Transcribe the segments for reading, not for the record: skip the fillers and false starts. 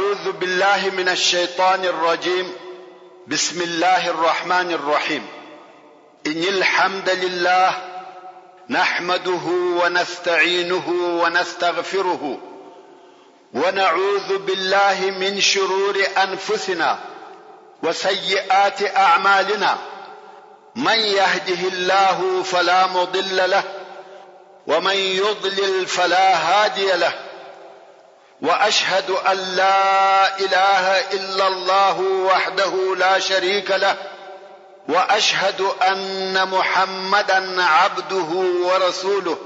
أعوذ بالله من الشيطان الرجيم بسم الله الرحمن الرحيم إن الحمد لله نحمده ونستعينه ونستغفره ونعوذ بالله من شرور أنفسنا وسيئات أعمالنا من يهده الله فلا مضل له ومن يضلل فلا هادي له واشهد ان لا اله الا الله وحده لا شريك له واشهد ان محمدا عبده ورسوله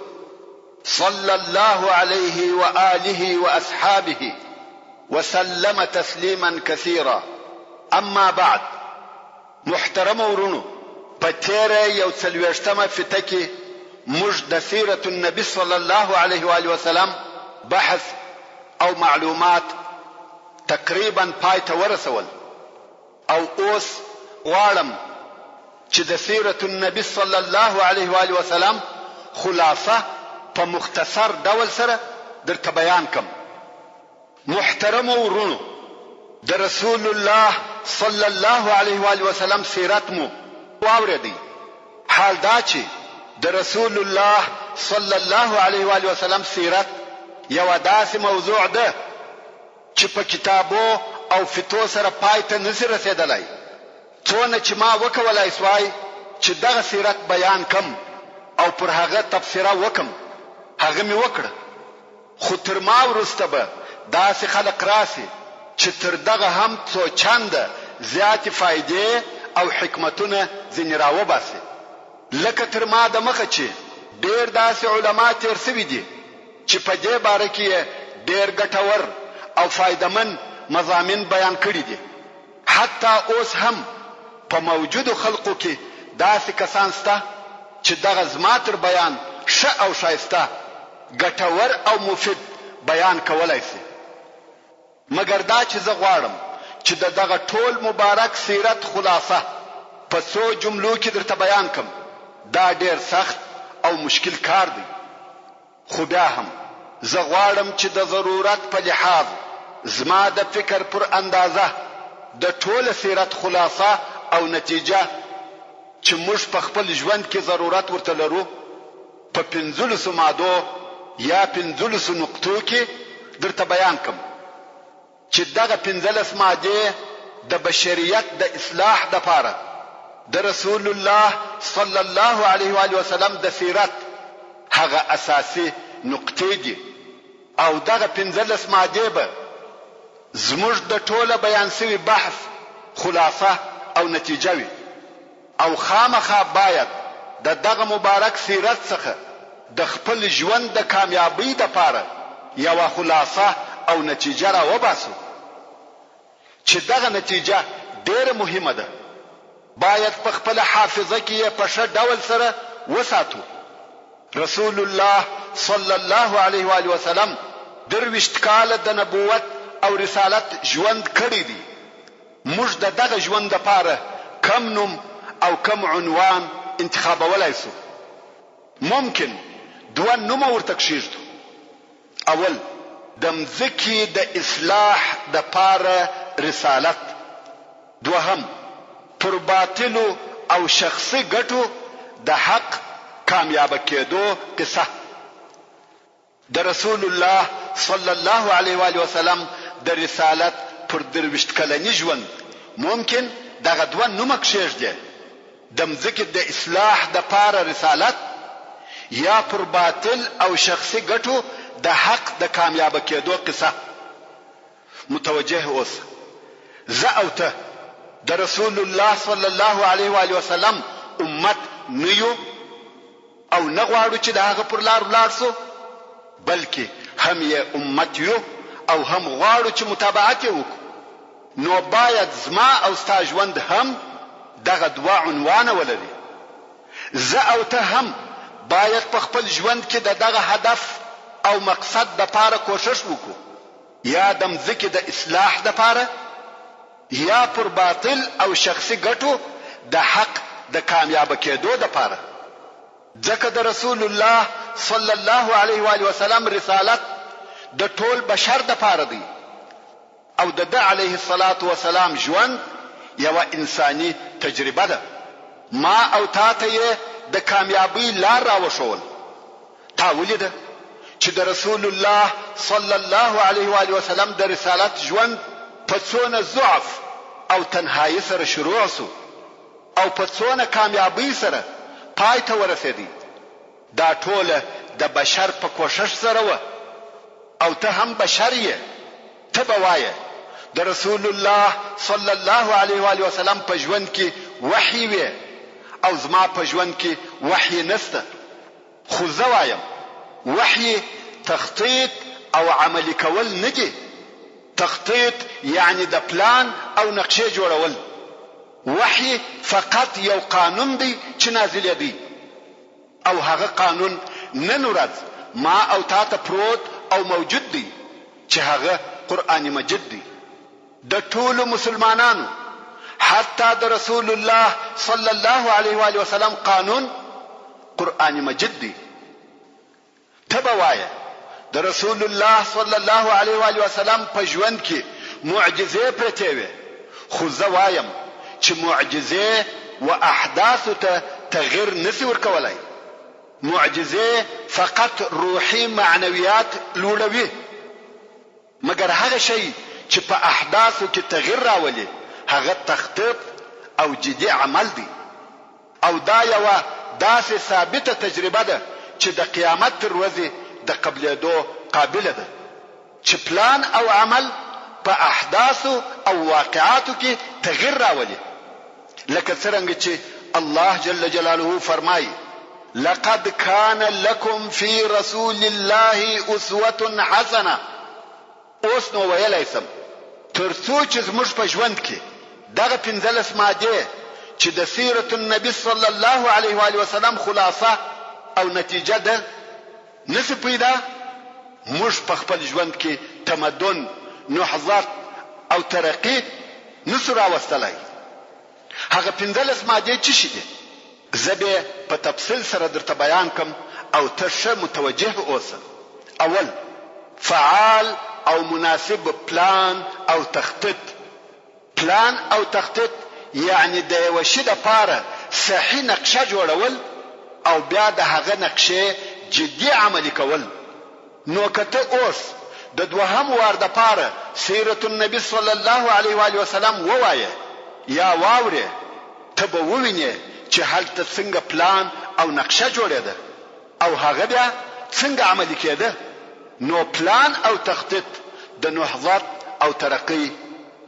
صلى الله عليه واله واصحابه وسلم تسليما كثيرا اما بعد محترمو وروڼو! په تېره یو څلوېښتمه فیته کې موږ د سیرة النبي صلی الله علیه وآله وسلم بحث او معلومات تقریباً پای ته ورسول او اوس غواړم چې د سیرة النبي صلی الله علیه وآله وسلم خلاصه په مختصر ډول سره درته بیان کړم. محترمو وروڼو! د رسول الله صلی الله علیه وآله وسلم سیرت مو واورېدی، حال دا چې د رسول الله صلی الله علیه وآله وسلم سیرت یوه داسې موضوع ده چې په کتابو او فتو سره پای ته نشي رسېدلای، څونه چې ما وکولای شوای چې دغه سیرت بیان کړم او پر هغه تبصره وکړم هغه مې وکړه. خو تر ما وروسته به داسې خلق راشي چې تر دغه هم څو چنده زیاتې فایدې او حکمتونه ځینې راوباسي. لکه تر ما د مخه چې ډېر داسې علما تېر شوي دي چې په دې باره کې یې ډېر ګټور او فایده من مضامین بیان کړي دي. حتی اوس هم په موجودو خلقو کې داسې کسان شته چې دغه زما تر بیان ښه او ښایسته، ګټور او مفید بیان کولای شي. مګر دا چې زه غواړم چې د دغه ټول مبارک سیرت خلاصه په څو جملو کې درته بیان کړم، دا ډېر سخت او مشکل کار دی. خو بیا هم زه غواړم چې د ضرورت په لحاظ زما د فکر پر اندازه د ټوله سیرت خلاصه او نتیجه چې موږ په خپل ژوند کې ضرورت ورته لرو په پنځلسو مادو یا پنځلسو نقطو کې درته بیان کړم. چې دغه 15 مادې د بشریت د اصلاح دپاره د رسول الله صلی الله علیه وآله وسلم د سیرت هغه اساسي نقطې دي او دغه 15 مادې به زموږ د ټوله بیان شوي بحث خلاصه او نتیجه وي. او خامخا باید د دغه مبارک سیرت څخه د خپل ژوند د کامیابۍ لپاره یوه خلاصه او نتیجه را وباسو چې دغه نتیجه ډیره مهمه ده باید په خپله حافظه کې یې په ښه ډول سره وساتو. رسول الله صلی الله علیه وآله وسلم 23 کاله د نبوت او رسالت ژوند کړی دی. موږ د دغه ژوند لپاره کوم نوم او کوم عنوان انتخابولای شو؟ ممکن دوه نومه ورته کښېږدو. اول، د مځکې د اصلاح لپاره رسالت. دوهم، پر باطلو او شخصي ګټو د حق کامیابه کېدو قصه. د رسول الله صلی الله علیه وآله وسلم د رسالت پر 23 کلني ژوند ممکن دغه دوه نومه کښېږدې، د مځکې د اصلاح دپاره رسالت یا پر باطل او شخصي ګټو د حق د کامیابه کېدو قصه. متوجه اوسه! زه او ته د رسول الله صلی الله علیه وآله وسلم امت نه یو؟ او نه غواړو چې د هغه پر لار ولاړ شو، بلکې هم یې امت یو او هم غواړو چې متابعت یې وکړو، نو باید زما او ستا ژوند هم دغه دوه عنوانه ولري. زه او ته هم باید په خپل ژوند کې د دغه هدف او مقصد دپاره کوښښ وکړو، یا د مځکې د اصلاح دپاره، یا پر باطل او شخصي ګټو د حق د کامیابه کېدو دپاره، ځکه د رسول الله صلی الله علیه وآله وسلم رسالت د ټول بشر دپاره دی. او د ده علیه الصلوة والسلام ژوند یوه انساني تجربه ده. ما او تا ته یې د کامیابۍ لار راوښول. تا ولیده چې د رسول الله صلی الله علیه وآله وسلم د رسالت ژوند په څونه ضعف او تنهایي سره شروع شو او په څونه کامیابۍ سره پای ته ورسېدی. دا ټوله د بشر په کوښښ سره وه او ته هم بشر یې، ته به وایې د رسول الله صلی الله علیه وآله وسلم په ژوند کې وحیې وې او زما په ژوند کې وحیې نشته، خو زه وایم وحیې تخطیط او عملي کول نه دي، تخطیط یعنې د پلان او نقشې جوړول، وحیې فقط یو قانون دی چې نازلېدی. او هغه قانون نن ورځ ما او تا ته پروت او موجود دی چې هغه قرآن مجید دی. د ټولو مسلمانانو حتی د رسول الله صلی الله علیه وآله وسلم قانون قرآن مجید دی. ته به وایې د رسول الله صلی الله علیه و آله وسلم په ژوند کې معجزې پرتې وې، خو زه وایم چې معجزې و احداثو ته تغیر نه شي ورکولای، معجزې فقط روحي معنویات لوړوي. مګر هغه شی چې په احداثو کې تغیر راولي هغه تخطیط او جدي عمل دی او دا یوه داسې ثابته تجربه ده چې د قیامت تر ورځې د قبلېدو قابله ده چې پلان او عمل په احداثو او واقعاتو کې تغیر راولي لکه څرنګه چې الله جل جلاله فرمایي، لقد کان لکم فی رسول الله اسوة حسنة، اوس نو ویلای شم تر څو چې زموږ په ژوند کې دغه 15 مادې چې د سیرة النبي صلی الله علیه وآله وسلم خلاصه او نتیجه ده نه شي پیدا، موږ په خپل ژوند کې تمدن، نهضت او ترقي نه شو راوستلای. هغه 15 مادې څه شي دي؟ زه بې په تفصیل سره درته بیان کړم او ته ښه متوجه اوسه. اول، فعال او مناسب پلان او تخطیط. پلان او تخطیط یعنې د یوه شي لپاره صحیح نقشه جوړول او بیا د هغه نقشې جدي عملي کول. نو که ته اوس د دوهم وار دپاره سیرة النبي صلی الله علیه وآله وسلم ووایې یا واورې، ته به ووینې چې هلته څنګه پلان او نقشه جوړېده او هغه بیا څنګه عملي کېده. نو پلان او تخطیط د نهضت او ترقۍ،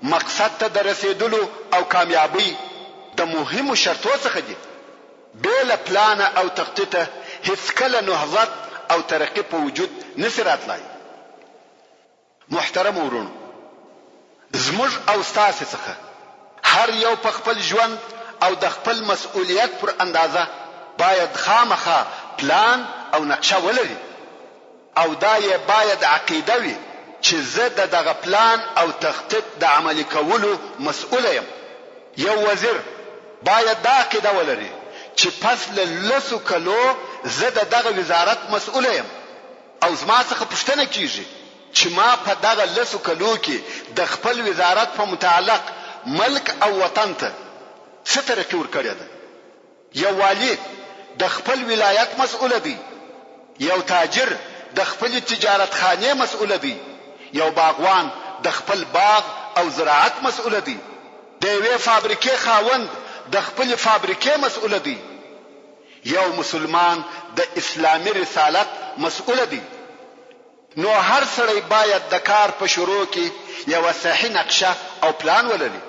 مقصد ته د رسېدلو او کامیابۍ د مهمو شرطو څخه دي. بې له پلانه او تخطیطه هیڅکله نهضت او ترقي په وجود نشي راتلای. محترمو وروڼو! زموږ او ستاسې څخه هر یو په خپل ژوند او د خپل مسؤلیت پر اندازه باید خامخا پلان او نقشه ولري او دا یې باید عقیده وي چې زه د دغه پلان او تخطیط د عملي کولو مسؤل یم. یو وزیر باید دا عقیده ولري چې پس له لسو کلو زه د دغه وزارت مسؤل یم او زما څخه پوښتنه کیږي چې ما په دغه لسو کلو کې د خپل وزارت په متعلق ملک او وطن ته څه ترقي ورکړې ده؟ یو والي د خپل ولایت مسؤل دی، یو تاجر د خپلې تجارت خانې مسؤل دی، یو باغوان د خپل باغ او زراعت مسؤل دی، د یوې فابریکې خاوند د خپلې فابریکې مسؤل دی، یو مسلمان د اسلامي رسالت مسؤل دی. نو هر سړی باید د کار په شروع کې یوه صحیح نقشه او پلان ولري،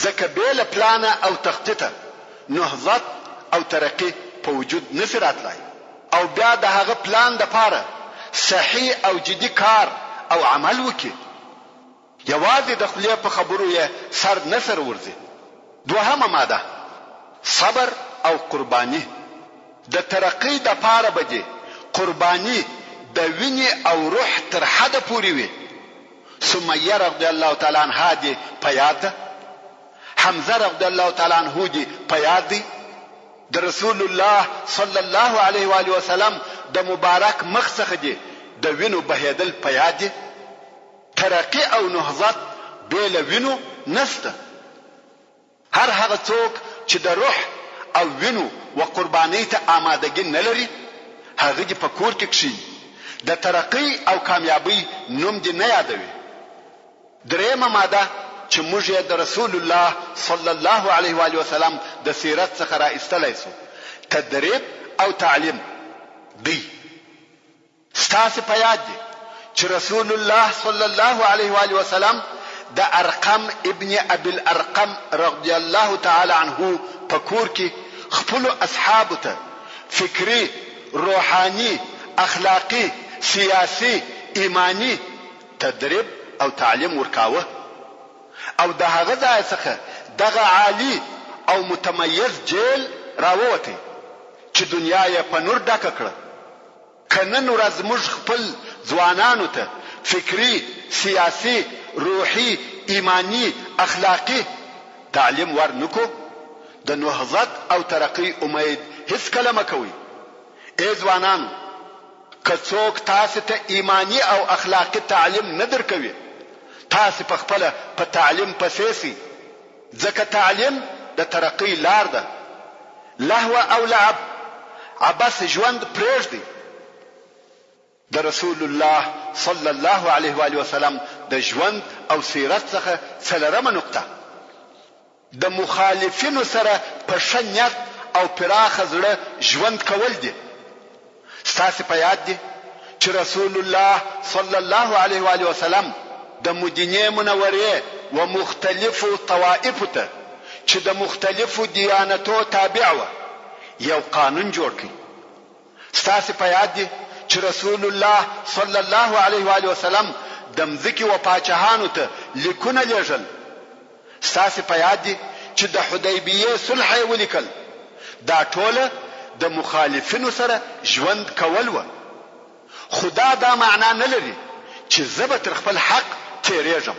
ځکه بې له پلانه او تخطیطه نهضت او ترقي په وجود نشي راتلای او بیا د هغه پلان دپاره صحیح او جدي کار او عمل وکړي. یوازې د خولې په خبرو یې سر نه سره ورځي. دوهمه ماده، صبر او قرباني، د ترقۍ دپاره به دې قرباني د وینې او روح تر حده پورې وي. سمیه رضی الله تعالی عنها دې په یاد ده؟ حمزه رضی الله تعالی عنه دې په یاد دی؟ د رسول الله صلی الله علیه وآله وسلم د مبارک مخ څخه دې د وینو بهېدل په یاد دي؟ ترقي او نهضت بې له وینو نشته. هر هغه څوک چې د روح او وینو و قربانۍ ته آمادګي نه لري، هغه دې په کور کې کښېني، د ترقۍ او کامیابۍ نوم دې نه یادوي. درېیمه ماده چې موږ یې د رسول الله صلی الله علیه وآله وسلم د سیرت څخه را ایستلای شو، تدریب او تعلیم دی. ستاسې په یاد دي چې رسول الله صلی الله علیه وآله وسلم د ارقم ابن ابي الارقم رضی الله تعالی عنه په کور کې خپلو اصحابو ته فکري، روحاني، اخلاقي، سیاسي، ایماني تدریب او تعلیم ورکاوه او د هغه ځایه څخه دغه عالي او متمیز جیل راووتی چې دنیا یې په نور ډکه کړه. که نن ورځ موږ خپل ځوانانو ته فکري، سیاسي، روحي، ایماني، اخلاقي تعلیم ور نه کړو، د نهضت او ترقۍ امید هیڅکله مه کوئ. اې ځوانانو! که څوک تاسې ته ایماني او اخلاقي تعلیم نه درکوي، تاسې په خپله په تعلیم پسې شئ، ځکه تعلیم د ترقۍ لار ده. لهو او لعب، عبث ژوند پرېږدئ. د رسول الله صلی الله علیه وآله وسلم د ژوند او سیرت څخه څلورمه نقطه، د مخالفینو سره په ښه نیت او پراخه زړه ژوند کول دي. ستاسې په یاد دي چې رسول الله صلی الله علیه وآله وسلم د مدینې منورې و مختلفو طوائفو ته چې د مختلفو دیانتو تابع وه یو قانون جوړ کړ. ستاسې په یاد دي چې رسول الله صلی الله علیه وآله وسلم د مځکې و پاچهانو ته لیکونه لیږل. ستاسې په یاد دي چې د حدیبیې صلح یې ولیکل، دا ټوله د مخالفینو سره ژوند کول وه، خو دا دا معنا نه لري چې زه به تر خپل حق تېرېږم.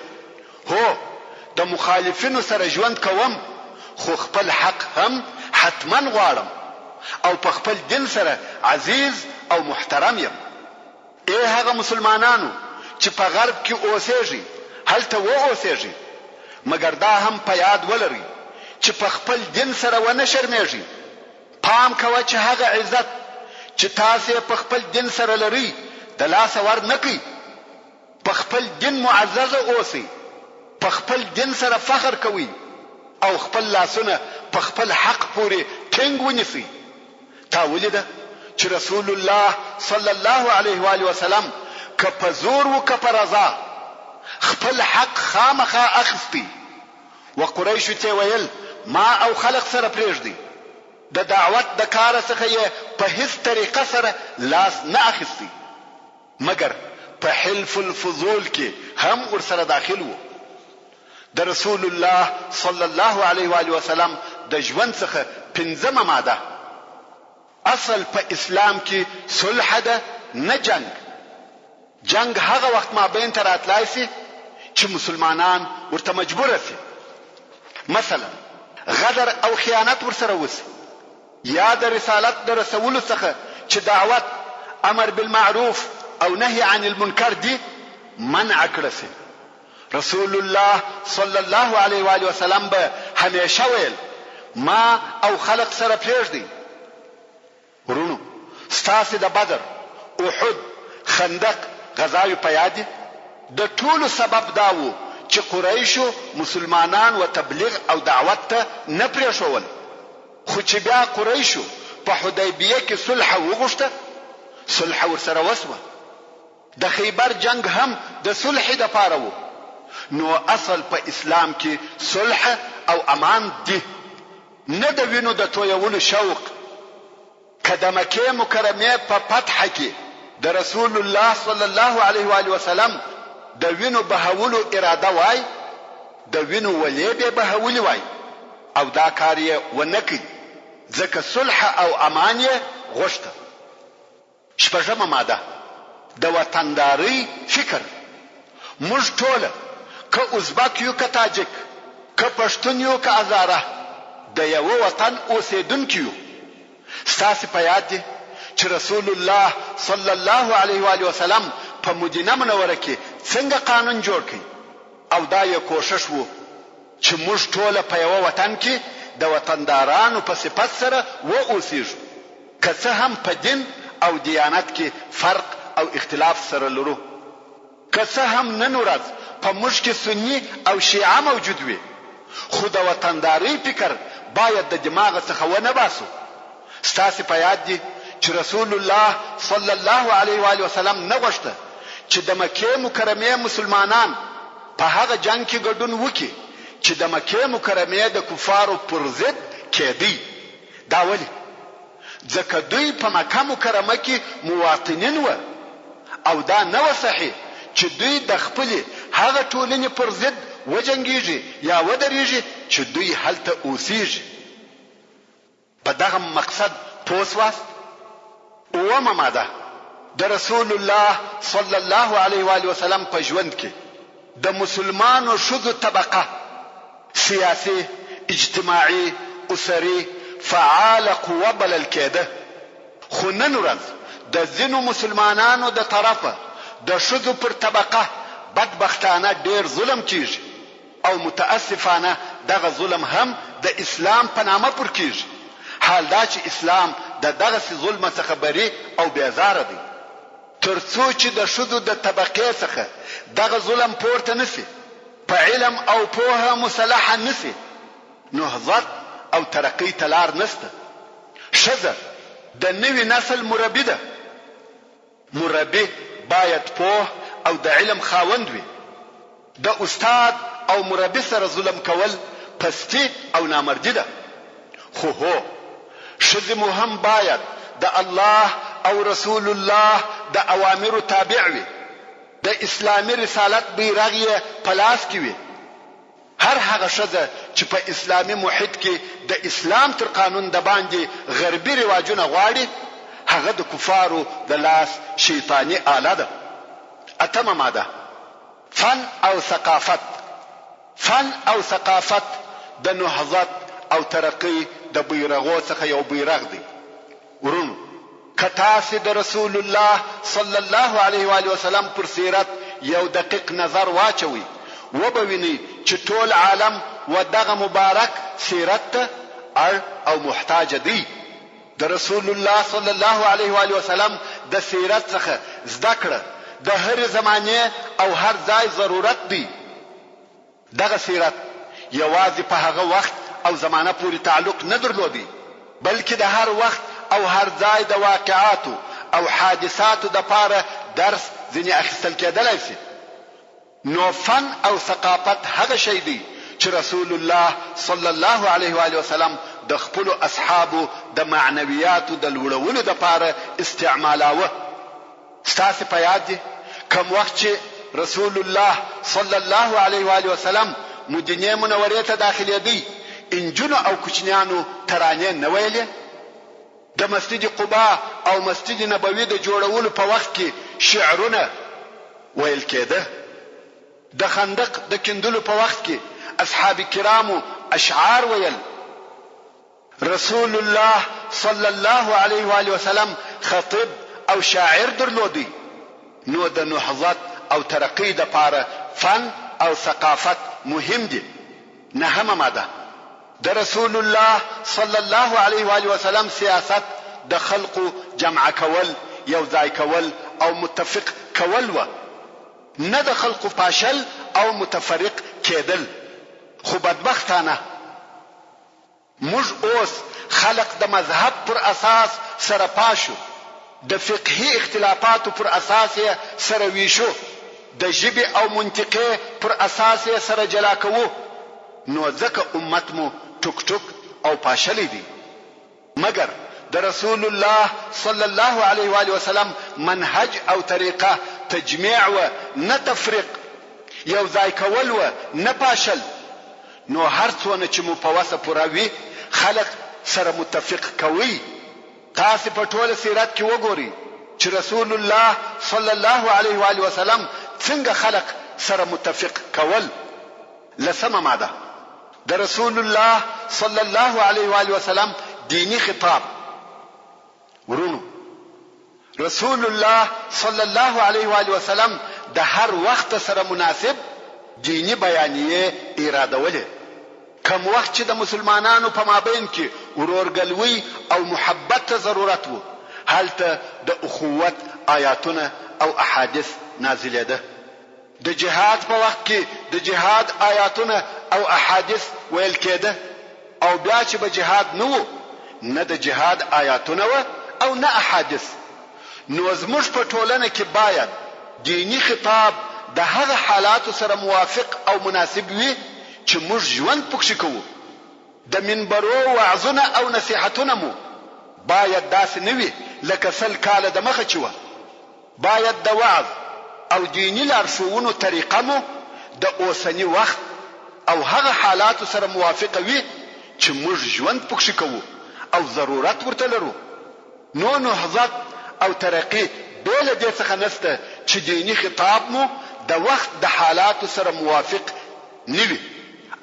هو، د مخالفینو سره ژوند کوم، خو خپل حق هم حتماً غواړم او په خپل دین سره عزیز او محترم یم. اې هغه مسلمانانو چې په غرب کې اوسېږئ، هلته واوسېږئ، مګر دا هم په یاد ولرئ چې په خپل دین سره ونه شرمېږئ. پام کوه چې هغه عزت چې تاسې یې په خپل دین سره لرئ، د لاسه ور نه کړئ. په خپل دین معزز اوسئ، په خپل دین سره فخر کوئ او خپل لاسونه په خپل حق پورې ټینګ ونیسئ. تا ولیده چې رسول الله صلی الله علیه وآله وسلم که په زور وو که په رضا خپل حق خامخا اخیستی و قریشو ته ویل ما او خلق سره پریږدئ د دعوت د کاره څخه یې په هیڅ طریقه سره لاس نه اخیستی. مګر په حلف الفضول کې هم ورسره داخل وو. د رسول الله صلی الله علیه وآله وسلم د ژوند څخه پنځمه ماده، اصل په اسلام کې صلح ده نه جنګ. جنګ هغه وخت مابین ته راتلای شي چې مسلمانان ورته مجبوره شي. مثلا غدر او خیانت ورسره وشي. یا د رسالت د رسولو څخه چې دعوت، امر بالمعروف او نهی عن المنکر دي منع کړه شي. رسول الله صلی الله علیه وآله وسلم به همیشه ویل، ما او خلق سره پریږدئ. وروڼو! ستاسې د بدر، احد، خندق غزاوې په یاد دي؟ د ټولو سبب دا وو چې قریشو مسلمانان و تبلیغ او دعوت ته نه پریښوول. خو چې بیا قریشو په حدیبیه کې صلح وغوښته، صلح ورسره وشوه. د خیبر جنګ هم د صلحې لپاره وو. نو اصل په اسلام کې صلح او امان دي، نه د وینو د تویولو شوق. که د مکې مکرمې په فتح کې د رسول الله صلی الله علیه وآله وسلم د وینو بهولو اراده وای، د وینو ولې بې بهولي وای او دا کار یې ونه کړ، ځکه صلح او امان یې غوښته. شپږمه ماده، د وطندارۍ فکر، موږ ټوله که ازبک یو که تاجک، که پښتون یو که هزاره د یوه وطن اوسېدونکي یو. ستاسې په یاد دي چې رسول الله صلی الله علیه وآله وسلم په مدینه منوره کې څنګه قانون جوړ کړ؟ او دا یې کوښښ وو چې موږ ټوله په یوه وطن کې د وطندارانو په صفت سره و اوسیږو، که څه هم په دین او دیانت کې فرق او اختلاف سره لرو. که څه هم نن ورځ په موږ کې سني او شیعه موجود وي، خو د وطندارۍ فکر باید د دماغه څخه ونه باسو. ستاسې په یاد دي چې رسول الله صلی الله علیه وآله وسلم نه غوښته چې د مکې مکرمې مسلمانان په هغه جنګ کې ګډون وکړي چې د مکې مکرمې د کفارو پرضد کېدی. دا ولې؟ ځکه دوی په مکه مکرمه کې مواطنین وه او دا نه وه صحیح چې دوی د خپلې هغه ټولنې پر ضد وجنګیږي یا ودریږي چې دوی هلته اوسیږي. په دغه مقصد پوه سواست؟ اوومه ماده، د رسول الله صلی الله علیه وآله وسلم په ژوند کې د مسلمانو ښځو طبقه سیاسي، اجتماعي، اسري فعاله قوه بلل کېده، خو نن ورځ د ځینو مسلمانانو د طرفه د ښځو پر طبقه بدبختانه ډېر ظلم کېږي او متاسفانه دغه ظلم هم د اسلام په نامه پر کېږي، حال دا چې اسلام د دغسې ظلمه څخه بري او بېزاره دی. تر څو چې د ښځو د طبقې څخه دغه ظلم پورته نه شي، په علم او پوهه مسلحه نه شي، نهضت او ترقۍ ته لار نشته. ښځه د نوي نسل مربي ده. مربي باید پوه او د علم خاوند وي. د استاد او مربي سره ظلم کول پستي او نامردي ده. خو هو! ښځې مو هم باید د الله او رسول الله د اوامرو تابع وي، د اسلامي رسالت بیرغ یې په لاس کې وي. هر هغه ښځه چې په اسلامي محیط کې د اسلام تر قانون دباندې غربي رواجونه غواړي، هغه د کفارو د لاس شیطاني آله ده. اتمه ماده، فن او ثقافت، فن او ثقافت د نهضت او ترقۍ د بیرغو څخه یو بیرغ دی. وروڼو! که تاسې د رسول الله صلی الله علیه وآله وسلم پر سیرت یو دقیق نظر واچوئ، وبه وینئ چې ټول عالم و دغه مبارک سیرت ته اړ او محتاج دی. د رسول الله صلی الله علیه وآله وسلم د سیرت څخه زده کړه د هرې زمانې او هر ځای ضرورت دی. دغه سیرت یوازې په هغه وخت او زمانه پورې تعلق نه درلودی، بلکې د هر وخت او هر ځای د واقعاتو او حادثاتو دپاره درس ځینې اخیستل کیدلای شي. نو فن او ثقافت هغه شی دی چې رسول الله صلی الله علیه وآله وسلم د خپلو اصحابو د معنویاتو د لوړولو دپاره استعمالاوه. ستاسې په یاد دي کوم وخت چې رسول الله صلی الله علیه وآله وسلم مدینې منورې ته داخلېدی انجونو او کوچنیانو ترانې نه ویلې؟ د مسجد قباء او مسجد نبوي د جوړولو په وخت کې شعرونه ویل کېده. د خندق د کیندلو په وخت کې اصحاب کرامو اشعار ویل. رسول الله صلی الله علیه وآله وسلم خطیب او شاعر درلودی، نو د نهضت او ترقۍ دپاره فن او ثقافت مهم دي. نهمه ماده، د رسول الله صلی الله علیه وآله وسلم سیاست د خلقو جمع کول، یو ځای کول او متفق کول وه، نه د خلقو پاشل او متفرق کیدل، خو بدبختانه موږ اوس خلق د مذهب پر اساس سره پاشو، د فقهي اختلافاتو پر اساس یې سره ویشو، د ژبې او منطقې پر اساس یې سره جلا کوو، نو ځکه امت مو ټوک ټوک او پاشلی دی. مګر د رسول الله صلی الله علیه وآله وسلم منهج او طریقه تجمیع وه نه تفریق، یو ځای کول وه نه پاشل، نو هر څونه چې مو په وسه پوره وي خلق سره متفق کوئ، تاسې په ټوله سیرت کې وګورئ چې رسول الله صلی الله علیه وآله وسلم څنګه خلق سره متفق کول. لسمه ماده، د رسول الله صلی الله علیه وآله وسلم دیني خطاب. وروڼو! رسول الله صلی الله علیه وآله وسلم د هر وخت سره مناسب دیني بیانیې ایرادولې. کوم وخت چې د مسلمانانو په مابین کې ورورګلوۍ او محبت ته ضرورت وو، هلته د اخوت آیاتونه او احادیث نازلېده. د جهاد په وخت کې د جهاد آیاتونه او احادیث ویل کېده او بیا چې به جهاد نه وو، نه د جهاد آیاتونه وه او نه احادیث. نو زموږ په ټولنه کې باید دیني خطاب د هغه حالاتو سره موافق او مناسب وي چې موږ ژوند پکښې کوو. د منبرو وعظونه او نصیحتونه مو باید داسې نه وي لکه 100 کاله دمخه چې وه. باید د وعظ او دیني لارښوونو طریقه مو د اوسني وخت او هغه حالاتو سره موافقه وي چې موږ ژوند پکښې کوو او ضرورت ورته لرو. نو نهضت او ترقي بې له دې څخه نشته چې دیني خطاب مو د وخت د حالاتو سره موافق نه وي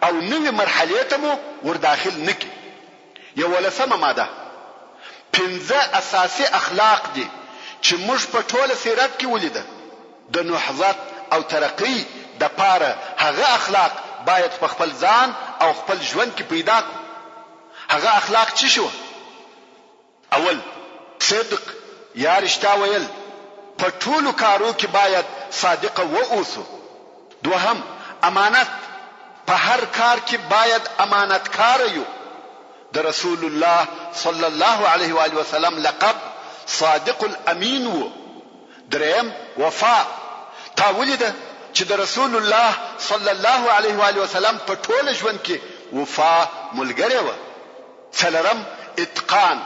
او نوې مرحلې ته مو ورداخل نه کړي. یوولسمه ماده، پنځه اساسي اخلاق دي چې موږ په ټوله سیرت کې ولیده، د نهضت او ترقۍ د پاره هغه اخلاق باید په خپل ځان او خپل ژوند کې پیدا کړو. هغه اخلاق څه شي وه؟ اول، صدق یا رښتیا ویل، په ټولو کارو کې باید صادقه و اوسو. دوهم، امانت، په هر کار کې باید امانت کاره یو. د رسول الله صلی الله علیه و آله وسلم لقب صادق الامین وو. دریم، وفا، تا ولیده چې د رسول الله صلی الله علیه و آله وسلم په ټوله ژوند کې وفا ملګرې وه. څلورم، اتقان،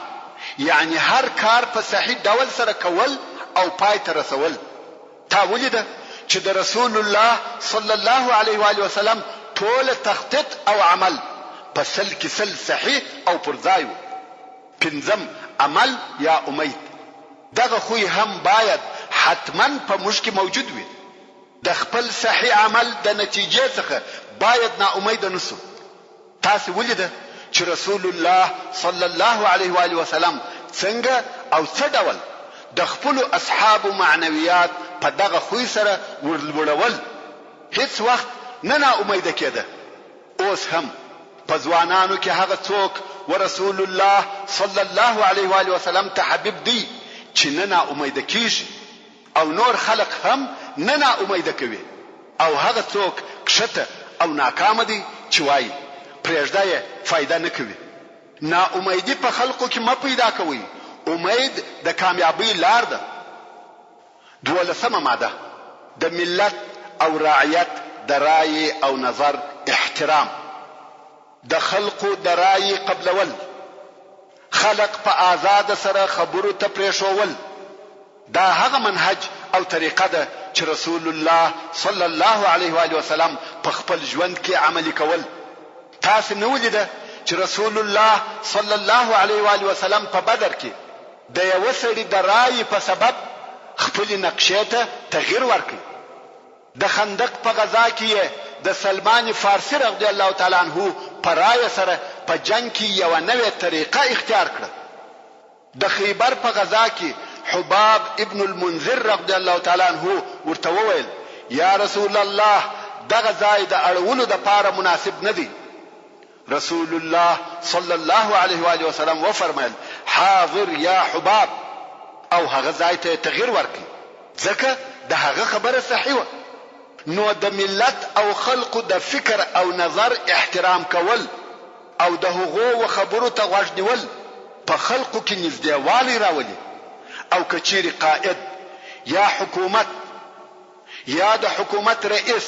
یعنې هر کار په صحیح ډول سره کول او پای ته رسول. تا ولیده چې د رسول الله صلی الله علیه و آله وسلم ټوله تخطیط او عمل په 100 کې 100 صحیح او پر ځای وو. پنځم، امل یا امید، دغه خوی هم باید حتما په موږ کې موجود وي. د خپل صحیح عمل د نتیجې څخه باید نا امیده نه شو. تاسې ولیده چې رسول الله صلی الله علیه و آله وسلم څنګه او څه ډول د خپلو اصحابو معنویات په دغه خوی سره ورلوړول، هیڅ وخت نه نا امیده کیده. اوس هم په ځوانانو کې هغه څوک ورسول الله صلی الله علیه و آله وسلم ته حبیب دی چې نه نا امیده کیږي. او نور خلق هم نه نا امیده کوي او هغه څوک کښته او ناکامه دی چې وايي، پرېږده یې فایده نه کوي. نا امیدي په خلقو کې مه پیدا کوئ، امید د کامیابۍ لار ده. دوولسمه ماده، د ملت او رعیت د رایې او نظر احترام. د خلقو د رایې قبلول. خلق په ازاده سره خبرو ته پرېښوول. دا هغه منهج او طریقه ده چې رسول الله صلی الله علیه وآله وسلم په خپل ژوند کې عملي کول. تاسې نه ولیده چې رسول الله صلی الله علیه وآله وسلم په بدر کې د یوه سړي د رایې په سبب خپلې نقشې ته تغیر ورکړ. د خندق په غزا کې یې د سلمان فارسي رضی الله تعالی عنه په رایه سره په جنګ کې یوه نوې طریقه اختیار کړه. د خیبر په غزا کې حباب ابن المنذر رضی الله تعالی عنه ورته وویل، یا رسول الله دغه ځای د اړولو دپاره مناسب نه دی. رسول الله صلی الله علیه وآله وسلم وفرمایل، حاضر یا حباب او هغه ځای ته یې تغیر ورکړ، ځکه د هغه خبره صحیح وه. نو د ملت او خلقو د فکر او نظر احترام کول او د هغو و خبرو ته غوږ نیول په خلقو کې نږدې والی راولي او که چیرې قائد یا حکومت یا د حکومت رئیس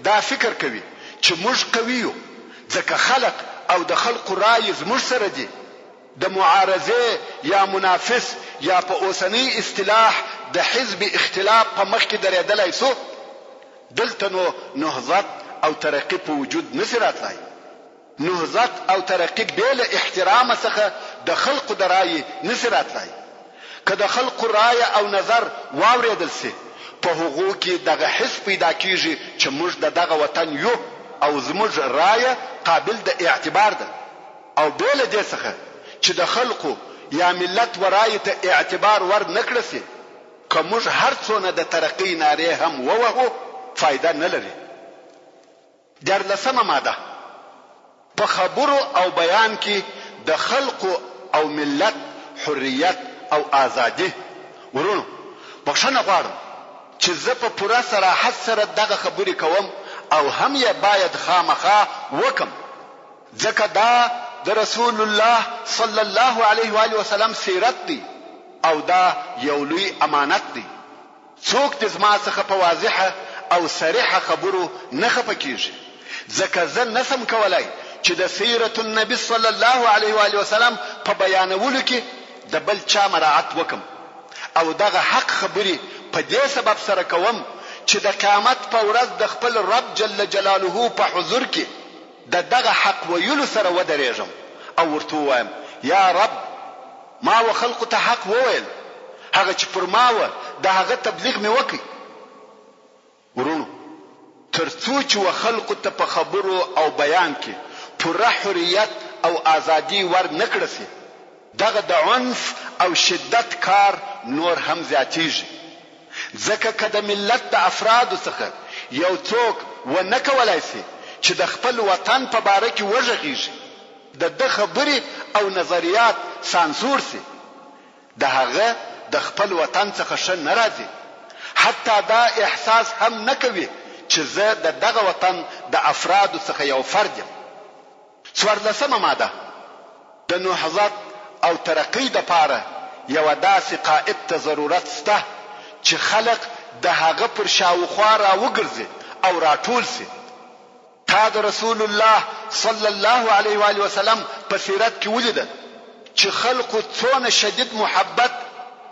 دا فکر کوي چې موږ قوي یو ځکه خلق او د خلقو رایې زموږ سره دي د معارضې یا منافس یا په اوسنۍ اصطلاح د حزب اختلاف په مخ کې درېدلای شو دلته نو نهضت او ترقي په وجود نشي راتلای. نهضت او ترقي بې له احترامه څخه د خلقو د رایې نشي راتلای. که د خلقو رایه او نظر واورېدل شي، په هغو کې دغه حس پیدا کېږي چې موږ د دغه وطن یو او زموږ رایه قابل د اعتبار ده او بې له دې څخه چې د خلقو یا ملت و رایې ته اعتبار ور نه کړه شي، که موږ هر څونه د ترقۍ نارې هم ووهو، فایده نه لري. دیارلسمه ماده، په خبرو او بیان کې د خلقو او ملت حریت او ازادي. وروڼو! بخښنه غواړم چې زه په پوره صراحت سره دغه خبرې کوم او هم یې باید خامخا وکړم، ځکه دا د رسول الله صلی الله علیه وآله وسلم سیرت دی او دا یو لوی امانت دی. څوک دې زما څخه په واضحه او صریحه خبرو نه خفه کیږي، ځکه زه نه شم کولای چې د سیرة النبي صلی الله علیه وآله وسلم په بیانولو کې د بل چا مراعت وکړم او دغه حق خبرې په دې سبب سره کوم چې د قیامت په ورځ د خپل رب جل جلاله په حضور کې د دغه حق ویلو سره ودرېږم او ورته ووایم، یا رب! ما و خلقو ته حق وویل، هغه چې پر ما وه د هغه تبلیغ مې وکړ. وروڼو! تر څو چې و خلقو ته په خبرو او بیان کې پوره حریت او ازادي ور نه کړه شي، دغه د عنف او شدت کار نور هم زیاتیږي. ځکه که د ملت د افرادو څخه یو څوک و نه کولای شي چې د خپل وطن په باره کې وږغیږي، د ده خبرې او نظریات سانسور شي، د هغه د خپل وطن څخه ښه نه راځي، حتی دا احساس هم نه کوي چې زه د دغه وطن د افرادو څخه یو فرد یم. څوارلسمه ماده، د نهضت او ترقۍ دپاره یوه داسې قائد ته ضرورت شته چې خلق د هغه پر شاوخوا راوګرځي او راټول شي. تا د رسول الله صلی الله علیه وآله وسلم په سیرت کې ولیده چې خلقو څونه شدید محبت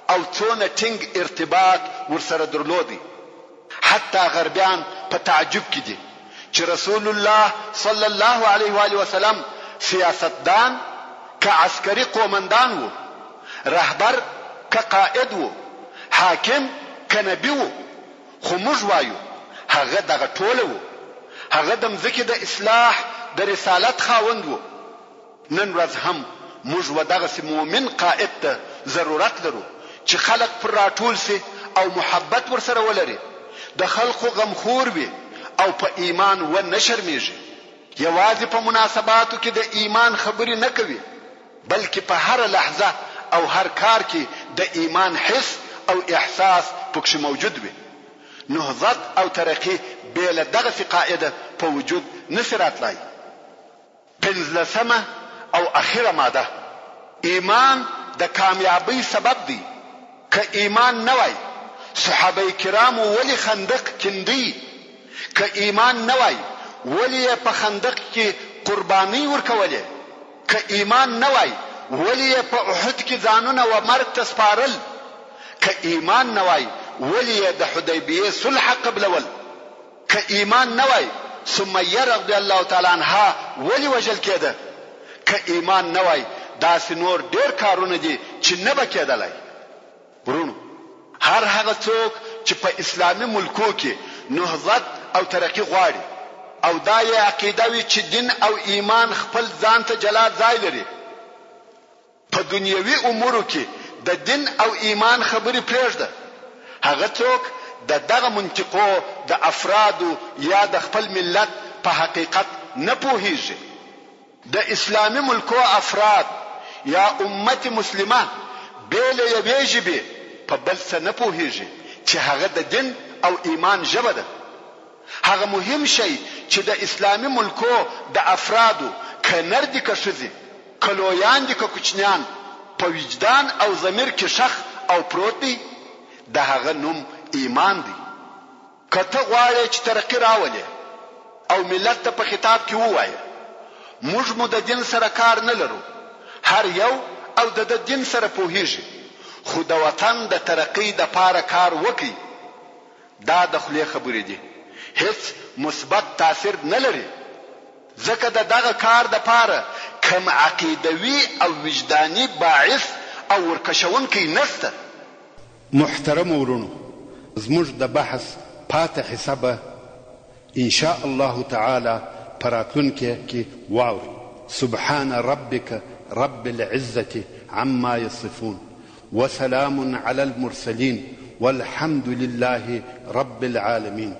او څونه ټینګ ارتباط ورسره درلودی. حتی غربیان په تعجب کې دي چې رسول الله صلی الله علیه وآله وسلم سیاستدان که عسکري قومندان وو، رهبر که قائد وو، حاکم که نبي وو، خو موږ وایو هغه دغه ټوله وو. هغه د مځکې د اصلاح د رسالت خاوند وو. نن ورځ هم موږ و دغسې مؤمن قائد ته ضرورت لرو چې خلق پر راټول شي او محبت ورسره ولري، د خلقو غمخور وي او په ایمان و نه شرمېږي. یوازې په مناسباتو کې د ایمان خبرې نه کوي، بلکې په هره لحظه او هر کار کې د ایمان حس او احساس پکښې موجود وي. نهضت او ترقي بې له دغسې قائده په وجود نه شي راتلای. پنځلسمه او اخیره ماده، ایمان د کامیابۍ سبب دی، که ایمان نه وای صحابه کرامو ولې خندق کیندی؟ که ایمان نه وای ولې یې په خندق کې قربانۍ ورکولې؟ که ایمان نه وای ولې یې په احد کې ځانونه و مرګ ته سپارل؟ که ایمان نه وای ولې یې د حدیبیې صلح قبلول؟ که ایمان نه وای سمیه رضی الله تعالی عنها ولې وژل کېده؟ که ایمان نه وای داسې نور ډېر کارونه دي چې نه به کېدلای. وروڼو! هر هغه څوک چې په اسلامي ملکو کې نهضت او ترقي غواړي او دا یې عقیده وي چې دین او ایمان خپل ځان ته جلا ځای لري، په دنیوي امورو کې د دین او ایمان خبرې پرېږده، هغه څوک د دغه منطقو د افرادو یا د خپل ملت په حقیقت نه پوهېږي. د اسلامي ملکو افراد یا امت مسلمه بې له یوې ژبې په بل څه نه پوهېږي چې هغه د دین او ایمان ژبه ده. هغه مهم شی چې د اسلامي ملکو د افرادو که نر دي که ښځې، که لویان دي که کوچنیان په وجدان او ضمیر کې ښخ او پروت دی، د هغه نوم ایمان دی. که ته غواړې چې ترقي راولې او ملت ته په خطاب کې ووایې، موږ مو د دین سره کار نه لرو، هر یو او د ده دین سره پوهیږي، خو د وطن د ترقۍ دپاره کار وکړئ، دا د خولې خبرې دي، هیڅ مثبت تاثیر نه لري، ځکه د دغه کار دپاره کوم عقیدوي او وجداني باعث او ورکشونکی نشته. محترمو وروڼو! زموږ د بحث پاته حصه به ان شاء الله تعالی په راتلونکې کې واورئ. سبحان ربک رب العزة عما یصفون وسلام علی المرسلین والحمد لله رب العالمین.